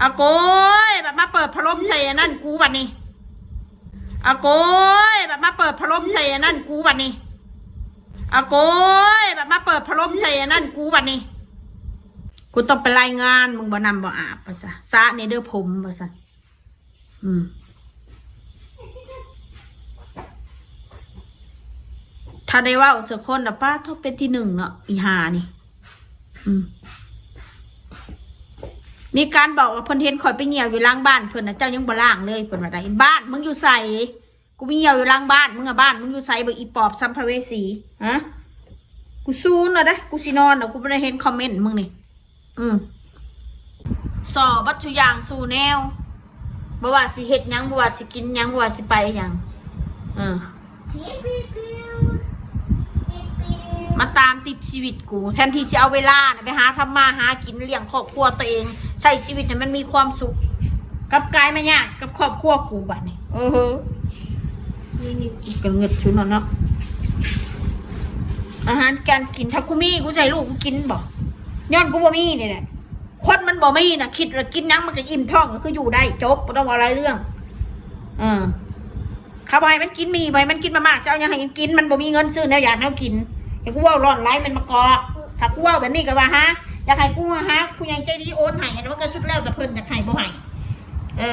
ອາໂກຍ ບັດມາເປີດພັດລົມໃສ່ອັນນັ້ນກູບັດນີ້ ອາໂກຍ ບັດມາເປີດພັດລົມໃສ່ອັນນັ້ນກູບັດນີ້ ອາໂກຍ ບັດມາເປີດພັດລົມໃສ່ອັນນັ້ນກູບັດນີ້ ກູຕ້ອງໄປລາຍງານ ມຶງບໍ່ນ້ຳບໍ່ອາບວ່າຊະ ສະແດ່ເດີຜົມວ່າຊັ້ນ. ອືມ ຖ້າໄດ້ເວົ້າໃສ່ຄົນລະ ປາໂທ້ ເປັນທີໜຶ່ງເນາະ ອີຫ່ານີ້. ອືມ ມີການບອກວ່າເພິ່ນເຫັນຂ້ອຍໄປຍ່ຽວຢູ່ຫຼັງບ້ານເພິ່ນນະ ເຈົ້າຍັງບໍ່ລ້າງເລີຍ ເພິ່ນວ່າໄດ້. ບ້ານມຶງຢູ່ໃສ? ກູໄປຍ່ຽວຢູ່ຫຼັງບ້ານມຶງອະ ບ້ານມຶງຢູ່ໃສ ບັກອີປອບສຳພະເວສີ ຮະ? ກູຊູນແລ້ວເດ້ ກູຊິນອນແລ້ວ ກູບໍ່ໄດ້ເຫັນຄອມເມັນມຶງນີ້. ອືມ ສໍ້ບັດທຸກຢ່າງສູ່ແນວ ບໍ່ວ່າຊິເຮັດຫຍັງ ບໍ່ວ່າຊິກິນຫຍັງ ບໍ່ວ່າຊິໄປຫຍັງ ເອີ ມາຕາມຕິດຊີວິດກູ ແທນທີ່ຊິເອົາເວລານະໄປຫາທຳມາຫາກິນ ລ້ຽງຄອບຄົວຕົວເອງ ໃຊ້ຊີວິດໃຫ້ມັນມີຄວາມສຸກ ກັບກາຍມາຍາກກັບຄອບຄົວກູບັດນີ້. ເອີ ນີ້ ນີ້ ກະເງິດຊຸນເນາະ ອາຫານການກິນ ຖ້າກູມີ ກູຊິໃຫ້ລູກກູກິນບໍ? ຍ້ອນກູບໍ່ມີນີ້ແຫຼະ. ຄົນມັນບໍ່ມີນະ ຄິດວ່າກິນຫຍັງມັນກະອີ່ມທ້ອງ ກະຄືຢູ່ໄດ້ ຈົບ ບໍ່ຕ້ອງເວົ້າຫຼາຍເລື່ອງ. ເອີ ເຂົາບໍ່ໃຫ້ມັນກິນໝີ່ ບໍ່ໃຫ້ມັນກິນມາມ່າ ຊິເອົາຫຍັງໃຫ້ມັນກິນ? ມັນບໍ່ມີເງິນຊື້ແນວຢາກແນວກິນ. ຢາກກູເວົ້າຫຼອນຫຼາຍແມ່ນມາເກາະ ຖ້າກູເວົ້າແບບນີ້ກະວ່າ ຫາ ຢາກໃຫ້ກູຫາຜູ້ໃຫຍ່ໃຈດີໂອນໃຫ້ ອັນນັ້ນມັນກະສຸດແລ້ວແຕ່ເພິ່ນຢາກໃຫ້ບໍ່ໃຫ້. ເອີ